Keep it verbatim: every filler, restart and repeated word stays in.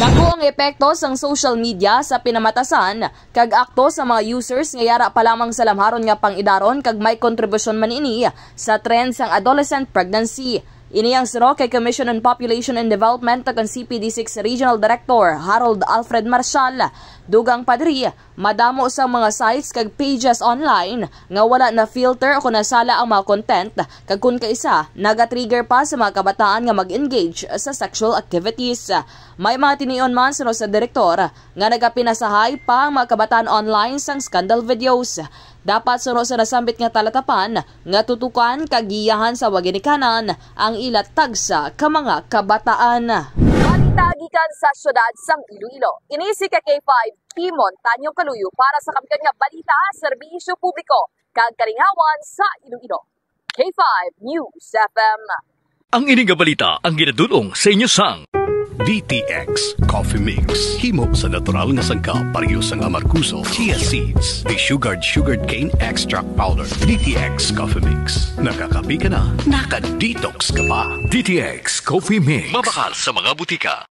Dako ang epekto sang social media sa pinamatasan kag akto sa mga users nga yara pa lamang sa lamharon nga pang-idaron, kag may kontribusyon man ini sa trend sang adolescent pregnancy. Ini ang suno kay Commission on Population and Development o kon C P D six Regional Director Harold Alfred Marshall. Dugang pa diri, madamo sang mga sites kag pages online nga wala na filter o kon nasala ang mga content, kag kon kaisa, nagatrigger pa sa mga kabataan nga mag-engage sa sexual activities. May mga tinion man, suno sa direktor, nga nagapinasahay pa ang mga kabataan online sang scandal videos. Dapat suno sa nasambit nga talatapan nga tutukan kag giyahan sa wag ginikanan ang ila tagsa ka mga kabataan. Balita gikan sa siyudad sang Iloilo. Ini si ka K five Timon Tanyong Kaluyo para sa kampiyon nga balita, serbisyo publiko, kag kalingawan sa Iloilo. K five News F M. Ang ini nga balita ang ginadul-ong sa inyo sang D T X Coffee Mix. Himo sa natural nga sangkap, pareho sang amargoso, chia seeds, desugared sugarcane extract powder. D T X Coffee Mix. Nakakape ka na, naka-detox ka pa. D T X Coffee Mix. Mabakal sa mga butika.